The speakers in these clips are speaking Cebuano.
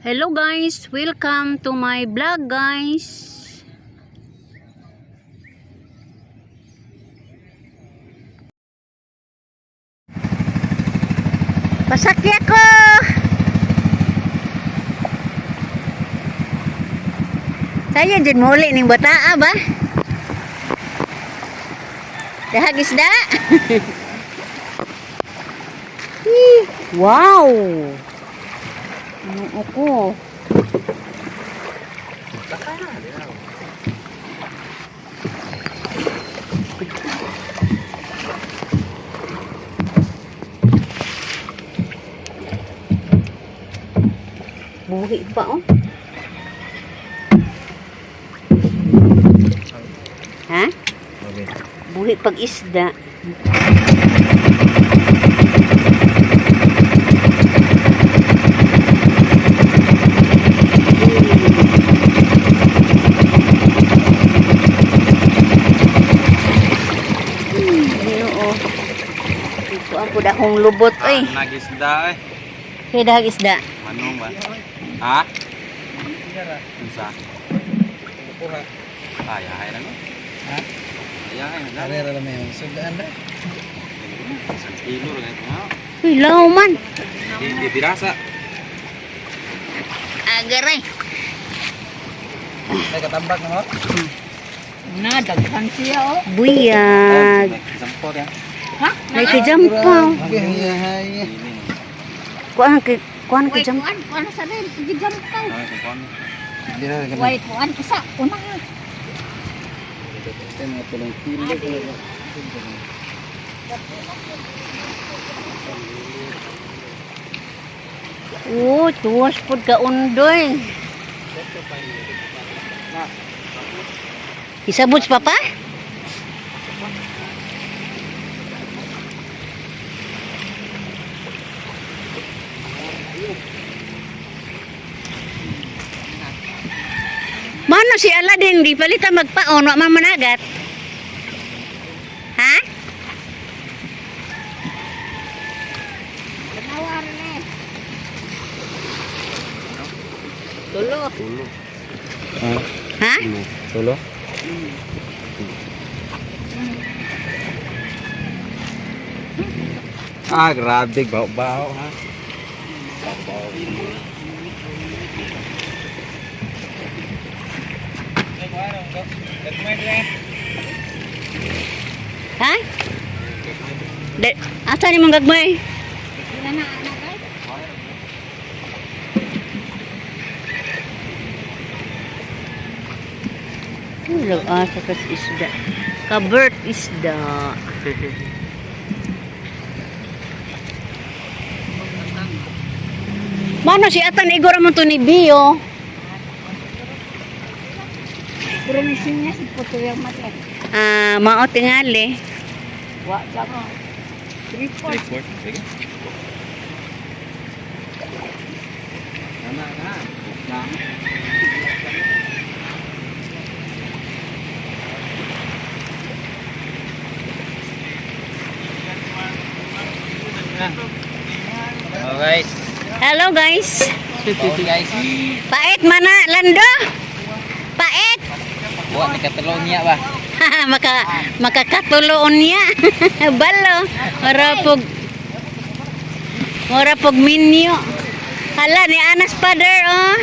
Hello guys, welcome to my vlog, guys. Pasakya ko! Sayo dyan muli ning bataa ba? Dahag isda? Hee, wow! Ano ako? Buhi pa oh. Ha? Okay. Buhi pag isda. Ginoo. Ito ang pudahong lubot oy. Nagisda eh. Kay dahag isda. Manong ba? Ha? Unsa? Ay, ay na no. Ha? Ay, ay na. Arera lang may sugaan na. Isang kilo lang ito nga. Uy, law man. Di, di birasa. Agaray. Ay katambak na mo. Na, daghan siya oh. Buyag. May Sampot ya. Ha? May kijampaw. Hay. Kuan kay kuan Way kijampaw. kuan, kuan sa rin, gijampaw. Ay, sampon. Di na ganun. Way kuan isa, una. Ito mga 3 kilo. Oh, tuwas pod ka undoy. Isabot sa papa? Mano si Aladdin di palita magpaon wa man managat. Ha? Tanawa rin eh. Tulo. Tulo. Ha? Tulo. Ah, grabe, bao-bao ha. Bao-bao. Ha? De, asa ni mong gagmay? Di na na anak ay. Ulo, asa kas isda. Kabert isda. Mano si Atan Igor mo to ni Bio? Pero ni sinya si puto yung mata. Ah, mao tingali. Wa sa ko. Report. Report. Sige. Tama na. Lang. Oh guys. Hello guys. Baon guys. Pait mana Lando? Pait. Buat ni katulong niya ba? Makakatuloon niya. Balo. Mura pog minyo. Hala ni Anas father oh.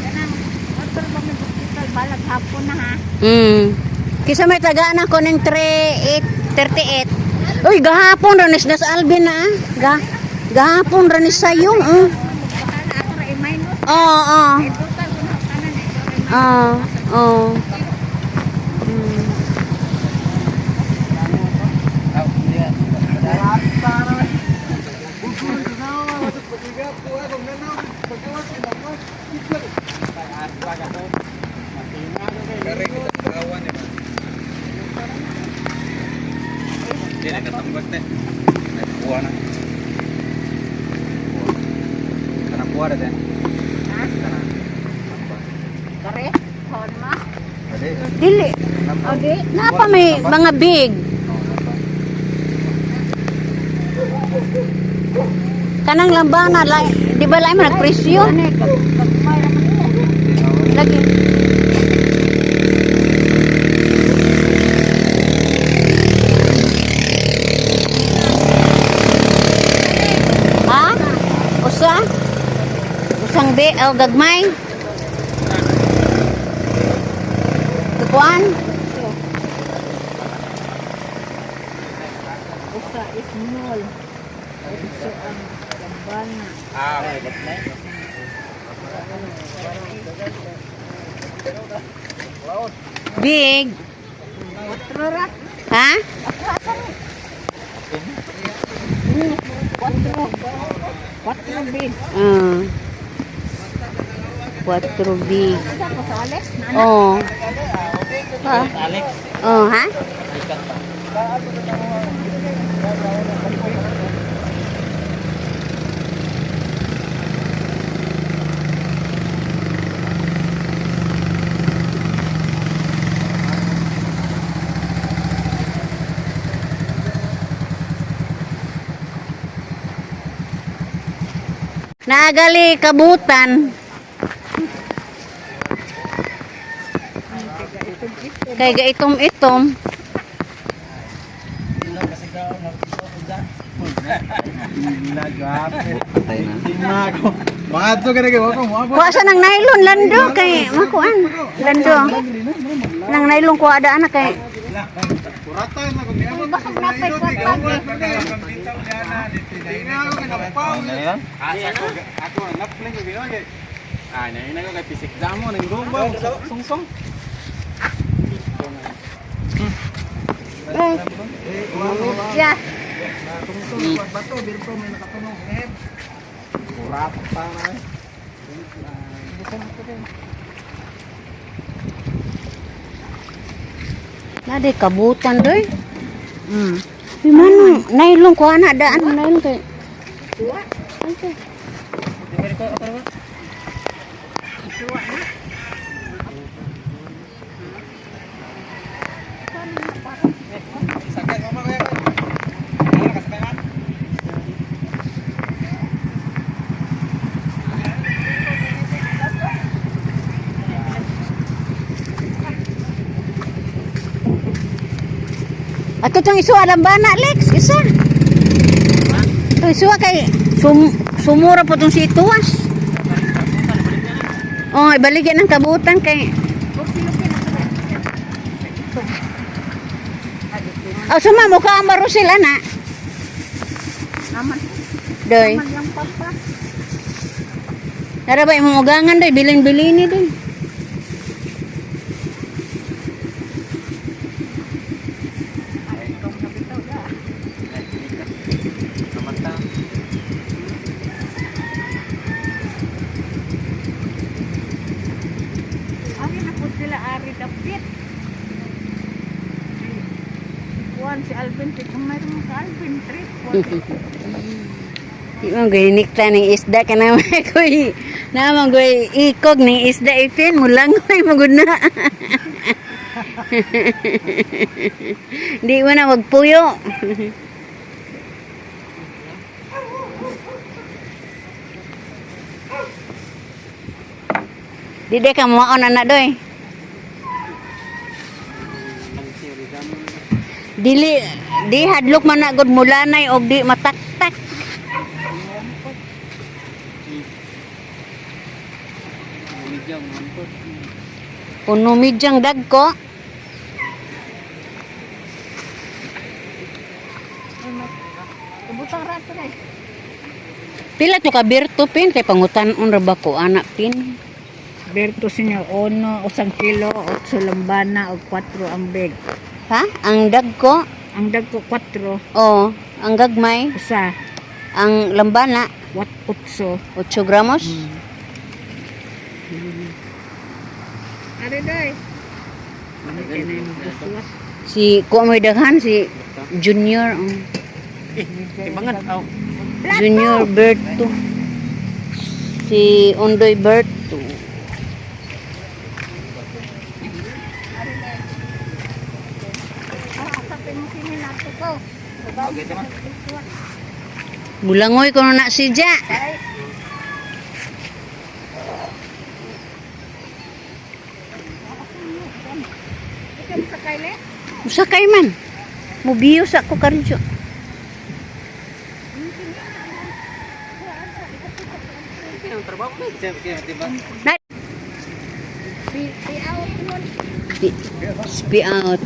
Kanang motor ba may hospital balag hapon na ha. Kisa may tagaan ako ng 38 38. Uy, gahapon ranis nas Alvin na. Ah. Gahapon ranis sayong. Oh. Bahala ako ra i-minus. Oo, oo. Eh total ko na tanan eh. Oo, oo. Hindi, nagkatambag na. Nagkuha na. Kanang kuha na din. Ha? Kanang. Kare, kon ma. Dili. O di. Napa may mga big. Kanang lambana, di ba lain man nagpresyo? Ano eh, gagmay naman nila. Lagi. Ha? Usa? Usang be, o gagmay? Kuan? Usa is small. Usa ang lambana. Ah, Big. Quatro ra. Ha? Ako asa ni? Quatro. Quatro big. 4 big. Asa ko sa Alex? Nana. Oh. Ha? Alex. Oh, ha? Ikat pa. Nagali kabutan. Kay gaitom-itom. Patay na. Mga ka na kayo, ako, mga Kuha sa nang nylon lando kay makuan. Lando. Nang nylon kuha daan na kay Kurata na kung niya. Basag na pa'y kwarta. Ako napling ko ginawa kay. Ah, na ko kay pisik jamo ning gumba sungsong. Yeah. Bato birto may nakatunog eh. Kurata na. Nade kabutan doy. Di man nylon kuha na daan nylon kay. Kuha. Okay. Suwa na. Sakay mama ko. Ano ka sakay man? Ato tong isuwa lambana Alex, isa. Tong isuwa kay sumura po tong si Tuwas. Oh, ibaligyan ng kabutan kay. Oh, suma mo ka ang sila na. Naman. Doy. Naman yung papa. Nara ba imong ugangan doy, bilin-bilini doy. Ay, ikaw na bitaw da. Samanta. Ari na po sila, Ari David. Juan, si Alvin, kamay mo ka Alvin, trip. Di mo ginikta ning isda ka na koy. Naman goy ikog ning isda ipin mulangoy magud na. Di mo na magpuyo. Di di ka muaon na doy. Dili di hadlok man na gud mulanay og di mataktak. Puno midyang dagko. Ibutang rato na eh. Pila to ka birto pin kay pangutan-on ra ba ko ana pin. Berto sinyo, ono, usang kilo, otso lambana, o kwatro ang big. Ha? Ang dagko? Ang dagko kwatro, O, ang gagmay, usa, ang lambana, wat otso. 8 gramos. Ari day. Si kuha mo'y daghan si Junior. Oh. Timbangan. Aw. Junior Berto. Si Ondoy Berto. Okay, tama. Bulangoy kuno na si Ja. Usakay man. Mubiyo sa ako karon. Ang trabaho ko. Siyempre, diba? Na. Spy out.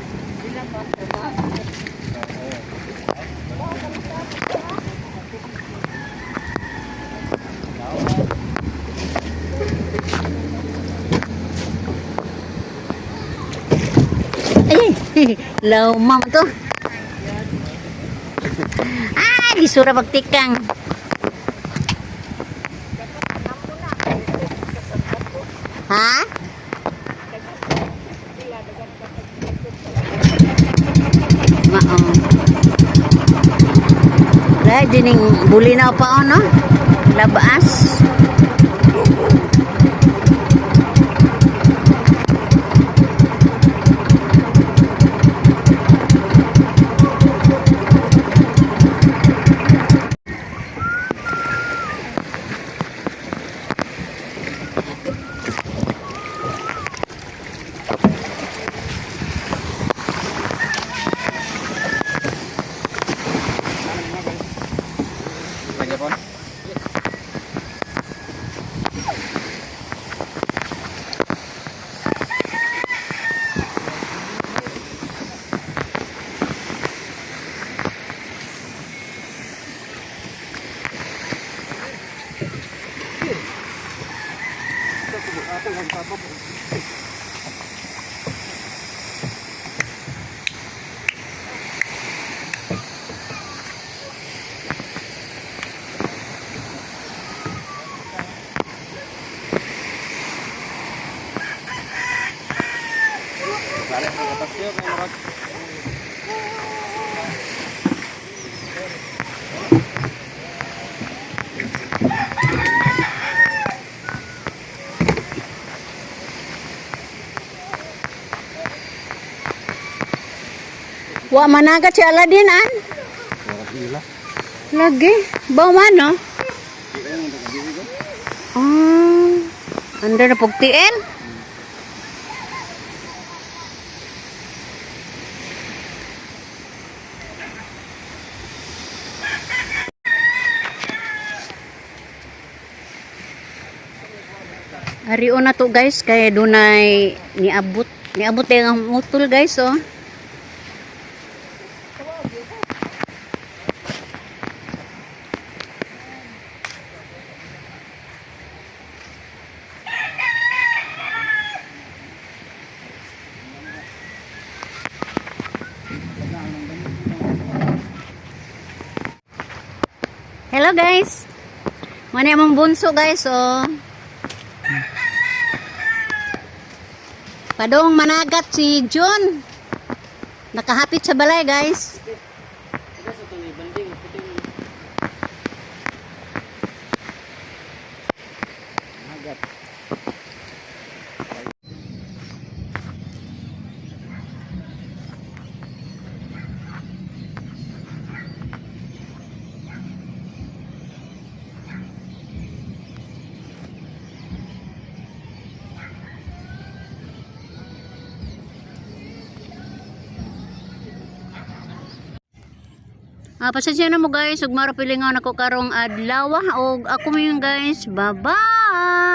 Ay, law ma'am to. Ah, gisura pagtikang. Ha? Mao. Dahil dining bulinaw pa oh, no? Labas. Lagi po. Balik ang katas yun, kay Murag. Wa managat si Aladin an. Lagi. Baw man no? Ah, under na pugtiel. Arion na to, guys, kay dunay niabot. Niabot ang utol, guys, oh. Hello, guys. Muna among bunso, guys, oh. Padong managat si John. Nakahapit sa balay, guys. Ah, pasensya na mo, guys, ug maro pilingon ako karong adlaw og ako mo yun, guys. Bye-bye.